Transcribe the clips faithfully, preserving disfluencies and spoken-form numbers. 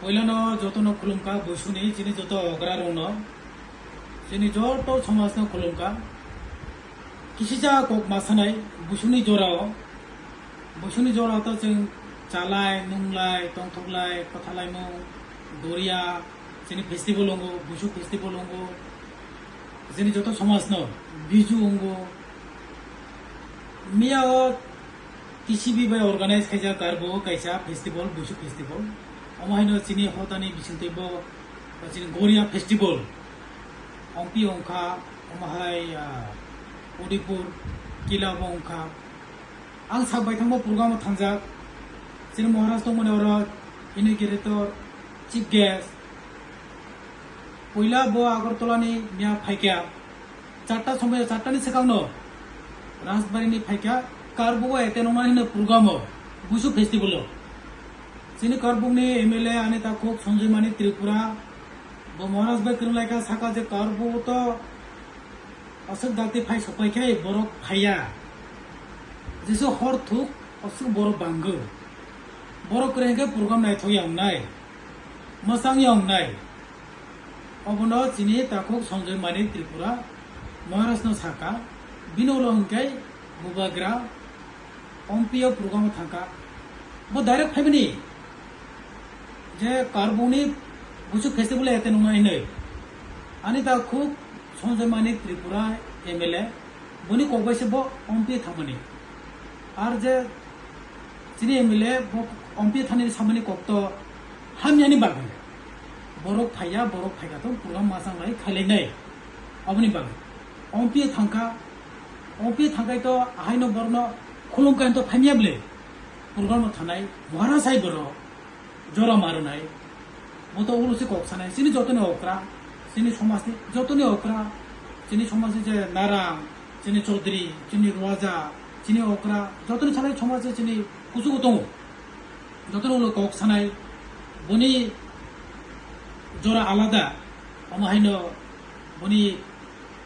Poilano jotono khulumkha, Buisuni chini joto ograrokno, chini joto somajno khulumkha. Kisija kok ma sanai Buisuni jorao, Buisuni jorao to chwng chalai, nunglai, tongthoklai, kwthalaimung, Goria, chini festival ongo, Buisu festival ongo, chini joto somajno Biju ongo. Miya o T C B bai organize khaijak Karbo kaisa festival, Buisu festival. Omo haino chini hotani bisingtwi bo chini Goria festival. Ompi ongkha, omo hai, ah, Udaipur kila bo ongkha. Ang sak bai thangbo program o thangjak. Chini Maharaj tongmani oro inaugurator, chief guest. Puila bo Agartala ni miya phaikha. Charta somoi, charta ni swkang no Rajbari ni phaikha, Karbuk o attend wngnani hwnwi program o, Buisu festival o. Chini Karbuk ni M L A ani takhuk Sanjay Mani Tripura, bo Maharaj bai kwrwng laikha, saka je Karbuk o to aswk dakti phai sokpai khe borok phaiya. Jesu hor thuk aswk borok bangw. Borok kwrwng khe program naithok ya wngnai, mwchang ya wngnai. Obono chini takhuk Sanjay Mani Tripura Maharaj no saka, bini ulo hwnkhe Bubagra Ompi o program o thangkha. Bo direct phaimani je Karbuk ni Buisu festival attend wngnai hinwi. Ani takhuk Sanjay Mani Tripura M L A, boni kok bai se bo Ompi thangmani. Ar je chini M L A bo Ompi thani samani kok to hamyani bagwi. Borok phaiya, borok phaikha to program mwchang lai khailainai. Aboni bagwi Ompi thangkha, Ompi thangkhai to ahaino borokno khulumkha hinto phaimya bwle. Program no thanai, Maharaj hai borok jora marwnai. Bo to ulo se kok sanai, chini jotoni okra, chini somajni jotoni okra, chini somajni je narang, chini chaudhuri, chini roja, chini okra, jotoni sanai somaj je chini kuchugo tongo. Jotoni ulo kok sanai, boni jora alada, omo haino boni,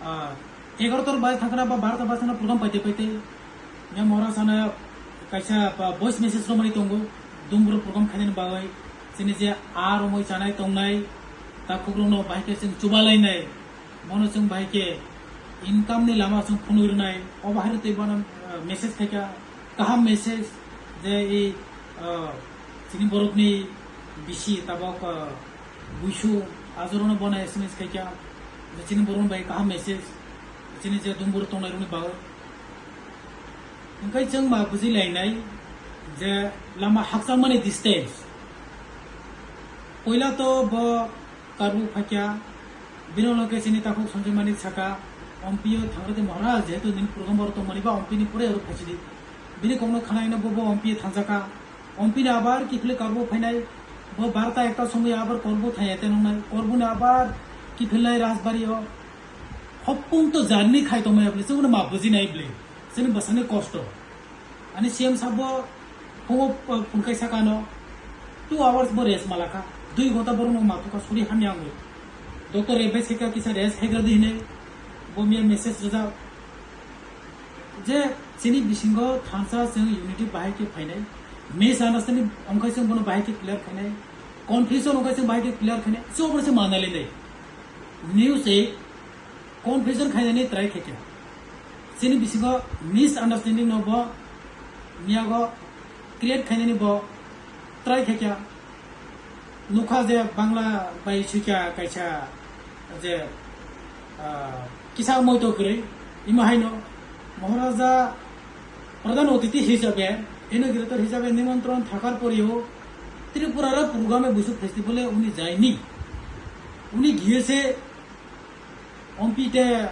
ah, egarotar bai thangkha na ba barotar bai thangkha na program paite paite. Nya mora sana kaisa ba voice message romani tongo. Dumbur program khainani bagwi chini je a romwi chanai tongnai, takhukrokno bahai khe chwng chubalainai. Bono chwng bahai khe income ni lama chwng phunui rwnai. Obo haino tei bono, ah, message khaikha, kaham message je i, ah, chini borokni bisi tabok, ah, Buisu, ajorono bono S M S khaikha, je chini borokni bai kaham message, chini je dumbur tongnai rokni bagwi. Hwnkhe chwng ma bujui lainai je lama hakchangmani distance. Poila to bo Karbuk phaikha, bini ulo khe chini takhuk Sanjay Mani saka, Ompi o thangrwdi Maharaj, jehetu nini program oro tongmani ba Ompi ni pore oro phaisidi. Bini kokno khanaino bo, bo Ompi o thangjaka. Ompini abar kiphilwi Karbuk phainai, bo barta ekta somoi abar Karbuk thai ete nungnai, Karbukni abar kiphilnai Rajbari o. Hopung to journey khai tongmani bwle, chwngno ma bujinai bwle, chini bwsani kosto. Ani C M sabo phungo, uh, phunkai sakano, two hours bo rest malaka, dui ghonta borokno mathuka suri hamya wngwi. Doctor advice khaika kisa rest khaigra di hinwi, bo miya message rwjak. Je chini bisingo thansa chwng unity bahai khe phainai, misunderstanding wngkha chwng bono bahai khe clear khainai, confusion wngkha chwng bahai khe clear khainai, chwng obono se manali nai. News e confusion khainani try khaikha. Chini bisingo misunderstanding no bo miyago create khainani bo try khaikha. Nukha je Bangla bai suikha kaisa je, ah, kisa moito kwrwi, imo haino Maharaja Pradhan Otiti hisabe, inaugurator hisabe nimantron thakar poreyo Tripura ra program e Buisu festival e uni jaini. Uni giyese Ompi te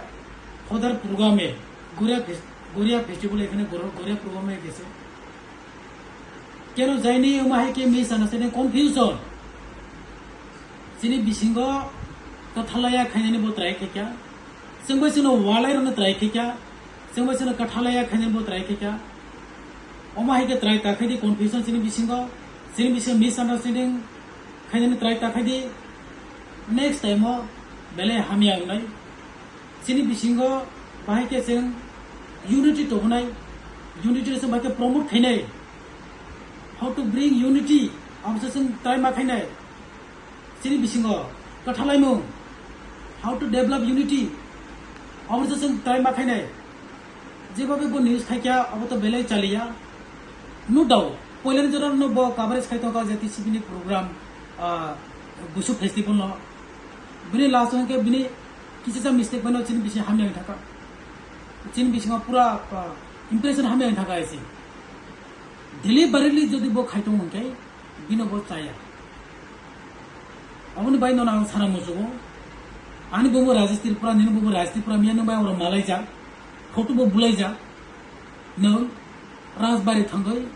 hodar program e Goria fes-, Goria festival ekhane Gor-, Goria program e gese. Keno jaini wngma hai khe misunderstanding, confusion. Chini bisingo kwthalaya khainani bo try khaikha. Chwngbai chwngno walai rwna try khaikha. Chwngbai chwngno kwthalaya khainani bo try khaikha. Omo hai khe try ta khaidi confusion chini bisingo. Chini bisingo misunderstanding khainani try ta khaidi. Next time o belai hamya wngnai. Chini bisingo bahai khe chwng unity tobonai, unity se bahai khe promote khainai. How to bring unity, abo se chwng try ma khainai. Chini bisingo kwthalaimung, how to develop unity, obo se chwng try ma khainai. Jebhabe bo news khaikha, obo to belai chaliya. No doubt, poilani jora no bo coverage khai tongkha je T C B ni program, ah, Busu festival no. Bini last o hwnkhe bini kisa mistake bai no chini bisi hamya wng thaka. Chini bisingo pura, ah, impression hamya wng thaka isi. Deliberately jodi bo khai tongo hwnkhe, bino bo chaya. Aboni bai nono ang sana muchugo. Ani bumo Rajesh Tripura, nini bumo Rajesh Tripura, miya nung bai oro malaijak, photo bo bulaijak. Nung Rajbari thangwi,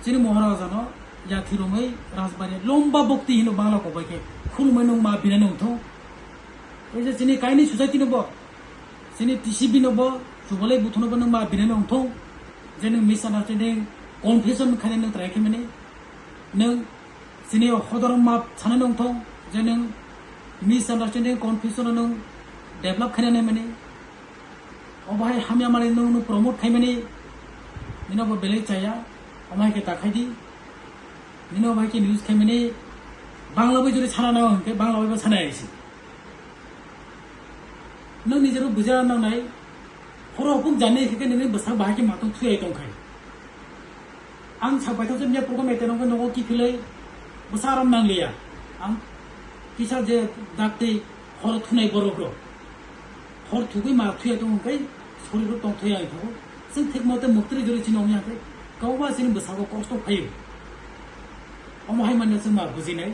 chini Moharaja no yathi romwi Rajbari lomba bokti hino Bangla kok bai khe khulumwi nung ma binani wngthong. Ei je chini kaini society no bo, chini T C B no bo, chubalai buthu no bo nung ma binani wngthong. Je nung misunderstanding, confusion khainai nung try khaimani. Nung chini hodor map sanani wngthong, je nung misunderstanding, confusion no nung develop khainai mani. Obo hai hamya mani nung, nung promote khaimani. Nino bo belai chaya, omo hai khe ta khai di. Nino bo hai khe news khaimani. Bangla bai jori sana nang hwnkhe Bangla bai bo sana yaisi. Nung nijero bujana nangnai, horo hopung jani hwnkhe nini bwsak bahai khe matwng thuyai tongkhai. Ang sak baithang se miya program ete nongkhe nogo kiphilwi bwsa aram nangliya. Ang kisa je daktwi hor thunai borok rok. Hor thugwi ma thuya tong hwnkhe sorir rok tong thuya wngthago. Chwng thik mote muktwi jori chini wngya hwnkhe kwbangma chini bwsago kosto phaio. Omo hai manya chwng ma bujinai.